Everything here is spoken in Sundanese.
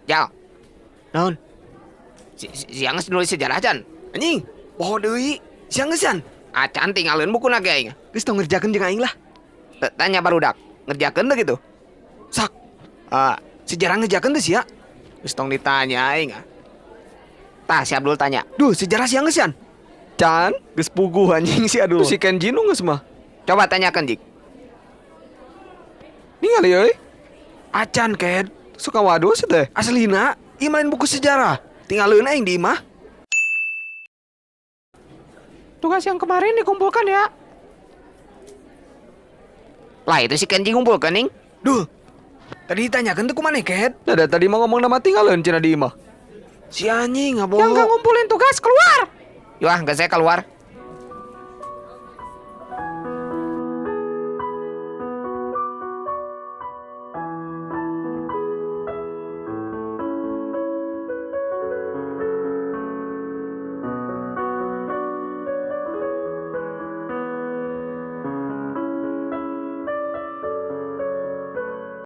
Jal, Naon? si, si geus nulis sejarah can. Anjing, poho deui. Sia geus? Acan, tinggalin buku ge aing. Geus, tong ngerjakeun jeung aing lah. Tanya barudak, ngerjakeun teu gitu. Sak. Ah, sejarah ngerjakeun teu sia? Geus, tong ditanya aing ah. Tah, si Abdul tanya. Duh, sejarah sia geus? Can, Geus puguh anjing si Abdul. Tuh si Kenji nu geus mah. Coba tanyakan, Jik. Ningali euy. Acan, Ked. Suka waduh sih teh. Aslina, ieu lain buku sejarah. Tinggalin aing di imah. Tugas yang kemarin dikumpulkan ya. Lah, itu si Kenji ngumpulkeun ning. Duh. Tadi ditanyakeun tuh ku maneh, Ked? Da tadi mah ngomong nama tinggalin cenah di imah. Si anjing Yang ngabohong. gak ngumpulin tugas keluar. Yuh, geus saya keluar.